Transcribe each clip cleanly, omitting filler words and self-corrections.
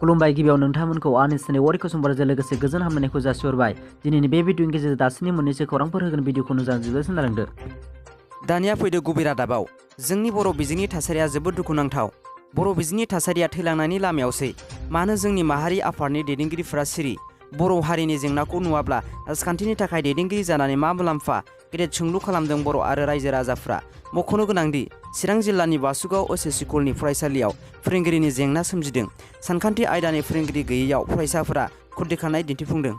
खुलुमबाय गिबियाव नोंथांमोनखौ आंनि चेनेल वारि कुसुमबारजों लोगोसे गोजोन हामलायनायखौ जासिहरबाय। दिनैनि बे भिडिअनि गेजेरजों दासिमनि मोननैसो खौरांफोर होगोन भिडिअखौ जोबोद सोनारदो। दानिया फैदो गुबै रादाबाव। जोंनि बर' बिजोंनि थासारिया जोबोद दुखुनांथाव। बर' बिजोंनि थासारिया थैलांनायनि लामायावसै। मानो जोंनि माहारि आफादनि दैदेनगिरिफोरा सिरि? बर' हारिनि जेंनाखौ नुवाब्ला राजखान्थिनि थाखाय दैदेनगिरि जानानै मा मुलाम्फा? गेदेर सोंलु खालामदों बर' आरो रायजो राजाफ्रा। मख'नो गोनांदि चिरां जिल्लानि बासुगाव ओस एस स्कुलनि फरायसालियाव फोरोंगिरिनि जेंना सोमजिदों। सानखान्थि आयदानि फोरोंगिरि गैयैयाव फरायसाफोरा खुद्रिखांनाय दिन्थिफुंदों।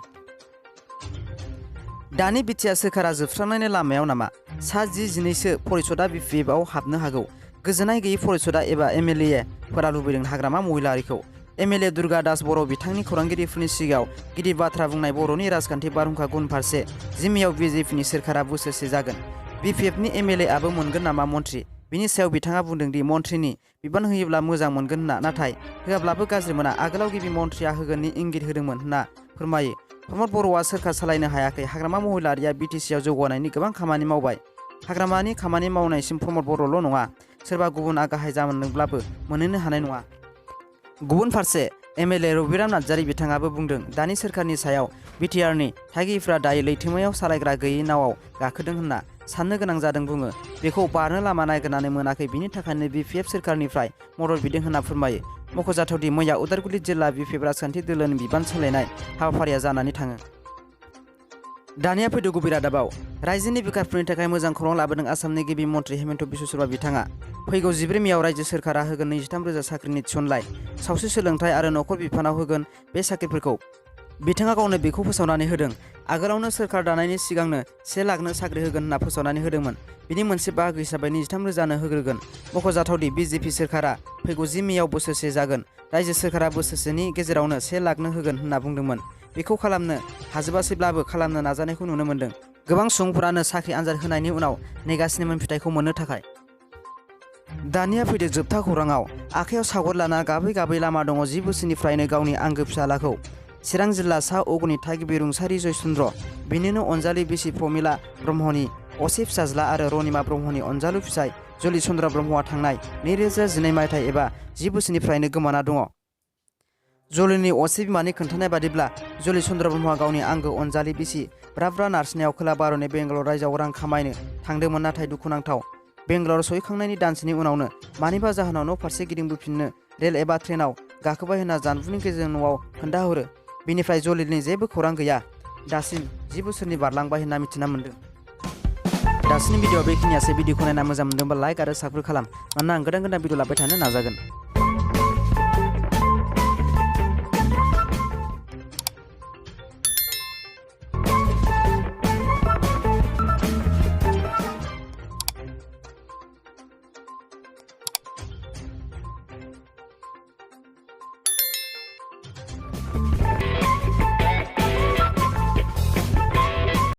दानि बिटिआर सोरखारा जोबस्रांनायनि लामायाव नामा? सा 10-12सो फरिसदा बिपिएफआव हाबनो हागौ। गोजोननाय गैयै फरिसदा एबा एमएलए फोरा लुबैदों हाग्रामा महिलारिखौ। एमएलए दुर्गा दास बर' बिथांनि खौरांगिरिफोरनि सिगाङाव गिदिर बाथ्रा बुंनाय बर'नि राजखान्थि बारहुंखा गुन फारसे जिम्मायाव बिजेपिनि सोरखारा बोसोरसे जागोन। बिपिएफनि एमएलएआबो मोनगोन नामा मन्त्रि? बिनि सायाव बिथाङा बुंदों दि मन्त्रिनि बिबान होयोब्ला मोजां मोनगोन होनना, नाथाय होआब्लाबो गाज्रि मोना। आगोलाव गिबि मन्थ्रिया होगोननि इंगित होदोंमोन होनना फोरमायो। प्रमद बर'आ सोरखार सालायनो हायाखै। हाग्रामा महिलारिया बिटिसिआव जौगानायनि गोबां खामानि मावबाय। हाग्रामानि खामानि मावनायसिम प्रमद बर'ल' नङा, सोरबा गुबुना गाहाय जामोनब्लाबो मोनहैनो हानाय नङा। गुबुन फारसे एमएलए रबिराम नार्जारी बिथाङाबो बुंदों, दानि सोरखारनि सायाव बिटिआरनि थागिरिफ्रा दायो लैथोमायाव सालायग्रा गैयै नावाव गाखोदों होनना साननो गोनां जादों बुङो। बेखौ बारनो लामा नागिरनानै मोनाखै, बिनि थाखायनो बिपिएफ सोरखारनिफ्राय मदद बिदों होनना फोरमायो। मख'जाथावदि मैया उदालगुरि जिल्ला बिपिएफ राजखान्थि दोलोनि बिबान सोलायनाय हाबाफारिया जानानै थाङो। दानिया फैदो गुबै रादाबाव। रायजोनि बेखारफोरनि थाखाय मोजां खौरां लाबोदों आसामनि गिबि मन्त्रि हेमन्त बिश्व शर्मा बिथाङा। फैगौ 14 मेआव रायजो सोरखारा होगोन 23,000 साख्रिनि थिसनलाइ। सावस्रि, सोलोंथाइ आरो नखर बिफानाव होगोन बे साख्रिफोरखौ। बिथाङा गावनो बेखौ फोसावनानै होदों। आगोलावनो सोरखार दानायनि सिगांनो 1 लाखनो साख्रि होगोन होनना फोसावनानै होदोंमोन। बिनि मोनसे बाहागो हिसाबै 23,000नो होग्रोगोन। मख'जाथावदि बिजेपि सोरखारा फैगौ 10 मेआव बोसोरसे जागोन। रायजो सोरखारा बोसोरसेनि गेजेरावनो 1 लाखनो होगोन होनना बुंदोंमोन। बेखौ खालामनो हाजोबासैब्लाबो खालामनो नाजानायखौ नुनो मोन्दों। गोबां सुबुंफोरानो साख्रि आनजाद होनायनि उनाव नेगासिनोमोन फिथाइखौ मोननो थाखाय। दानिया फैदो जोबथा खौराङाव। आखाइयाव सावगारि लाना गाबै गाबै लामा दङ 10 बोसोरनिफ्रायनो गावनि आंगो फिसालाखौ। चिरां जिल्ला सा अगनि थागिबि रुंसारि जयचन्द्र, बिनिनो अनजालि बिसि प्रमिला ब्रह्मनि असे फिसाज्ला आरो रनिमा ब्रह्मनि अनजालु फिसाय जलि चन्द्र ब्रह्मआ थांनाय 2012 मायथाइ एबा 10 बोसोरनिफ्रायनो गोमाना दङ। जलिनि असे बिमानि खोन्थानाय बादिब्ला जलि चन्द्र ब्रह्मआ गावनि आंगो अनजालि बिसि ब्रा नार्सनियाव खोला भारतनि बेंगालर रायजोआव रां खामायनो थांदोंमोन, नाथाय दुखुनांथाव बेंगालर सहैखांनायनि दानसेनि उनावनो मानिबा जाहोनाव न' फारसे गिदिंबोफिननो रेल एबा ट्रेनाव गाखोबाय होनना जानबुंनि गेजेरजों न'आव खोन्थाहरो। बिनिफ्राय जलिनि जेबो खौरां गैया। दासिम 10 बोसोरनि बारलांबाय होनना मिथिना मोन्दों। दासिमनि भिडिअ'आ बेखिनियासै। भिडिअ'खौ नायना मोजां मोनदोंबा लाइक आरो साबस्क्राइब खालाम, मानोना आं गोदान भिडिअ लाबाय थानो नाजागोन।